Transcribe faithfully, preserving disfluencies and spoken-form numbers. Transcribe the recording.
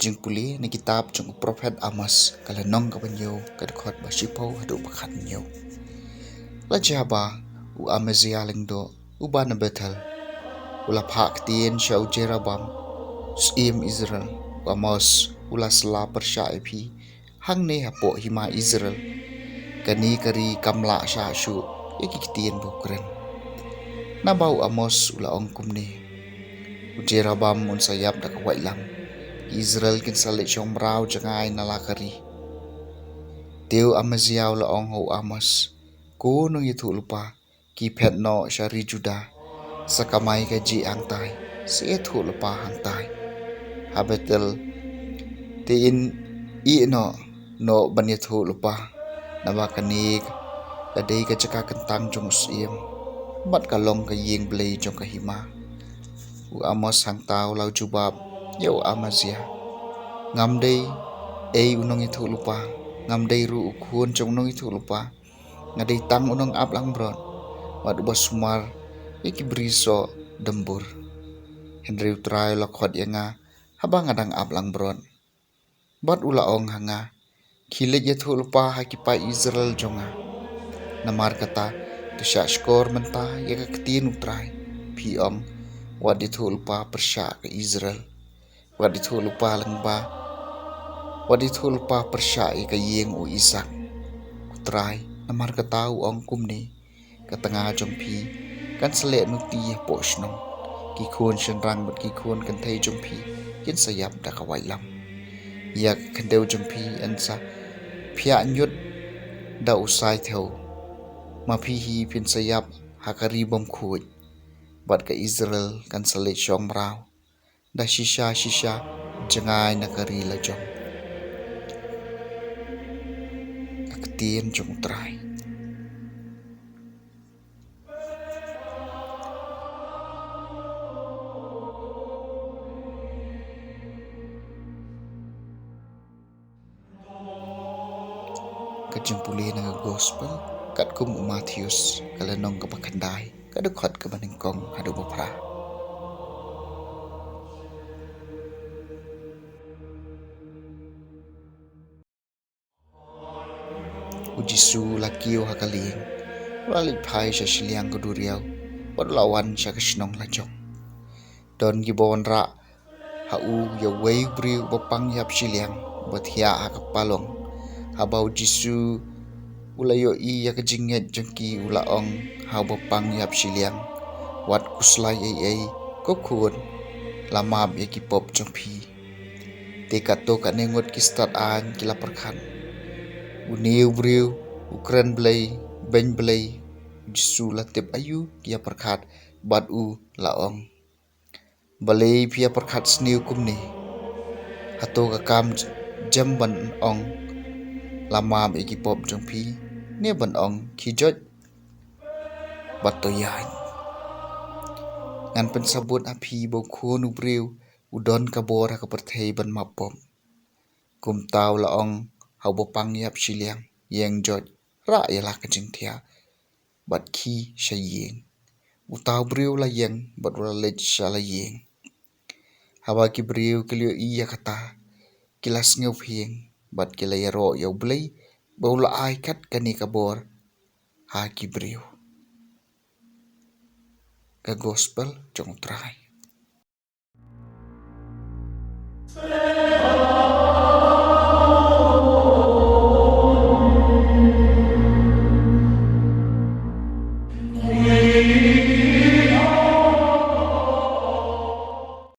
Jingpule na kitab jong u prophet Amos, ka lynnong kaba hynñiew, ka dkhot ba shiphew haduh ba khatñiew. La jia ba u Amazia lyngdoh, uba na Bethel, u la phah ktien sha u Jeroboam, u syiem Israel. U Amos u la sla pyrshah ïa phi hangne hapoh hima Israel. Kane ka ri kam lah shah shuh ïa ki ktien ba u kren. Naba u Amos u la ong kumne: U Jeroboam un sa ïap da ka waitlam, ki Israel kin sa leit shong mraw jngai na la ka ri. Te u Amazia u la ong ha u Amos: Ko nongïathuhlypa, khie phet noh sha ri Juda, sa kamai kajih hangtai, sa ïathuhlypa hangtai. Ha Bethel te in ïeh noh, noh ban ïathuhlypa, naba kane ka dei ka jaka kyntang jong u syiem, bad ka long ka ïing blei jong ka hima. U Amos hangta u la jubab ïa u Amazia: Ngam dei ei u nongïathuhlypa, ngam dei ruh u khun jong u nongïathuhlypa. Nga dei tang u nongaplangbrot, bad uba sumar ïa ki bri soh dymbur. Hynrei U Trai u la khot ïa nga haba nga dang aplangbrot, bad u la ong ha nga: Khie leit ïathuhlypa ha ki paid Israel jong nga. Namar kata, to shahshkor mynta ïa ka ktien U Trai, phi ong: Wat ïathuhlypa pyrshah ka Israel. Wat ïathuhlypa lyngba, wat ïathuhlypa pyrshah ïa ka ïing u Isaak. U Trai, namar kata u ong kumne: Ka tnga jong phi kan sa leh nuti hapoh shnong. Ki khun shynrang bad ki khun kynthei jong phi kin sa ïap da ka waitlam. Ïa ka khyndew jong phi yn sa phiah ñiut da u saithew. Ma phi hi phin sa ïap ha ka ri bymkhuid, bad ka Israel kan sa leit shong mraw da shisha shisha jngai na ka ri lajong. Ka ktien jong U Trai. Ka jingpule na ka gospel katkum u Mathaios, ka lynnong kaba khyndai, ka dkhot kaba nyngkong haduh ba phra. U Jisu u la kiew ha ka lieng, u la leit phai sha shiliang ka duriaw, bad u la wan sha ka shnong lajong. Don kiba wanrah ha u ïa uwei u briew uba pang ïap shiliang, uba thiah ha ka palong. Haba u Jisu u la ïohi ïa ka jingngeit jong ki, u la ong ha uba pang ïap shiliang: Wat khuslai ei ei, ko khun, la map ïa ki pop jong phi. Te katto katne ngut ki stad aiñ ki la pyrkhat: Une u briew u kren blei, beiñ blei. U Jisu u la tip aïu ki ïa pyrkhat, bad u la ong: Balei phi ïa pyrkhat sniew kumne? Hato ka kam jem ban ong: La map ïa ki pop jong phi, ne ban ong: Khie joit bad to ïaid? Ngan pynsabut ha phi ba u Khun u briew u don ka bor ha ka pyrthei ban map pop. Kumta u la ong ha uba pang ïap shiliang: Ïeng joit, rah ïa la ka jingthiah, bad khie sha ïing. Uta u briew u la ïeng bad u la leit sha la ïing. Haba ki briew ki la ïohi ïa kata, ki la sngewphieng, bad ki la ïaroh ïa U Blei ba u la ai kat kane ka bor ha ki briew. Ka gospel jong U Trai.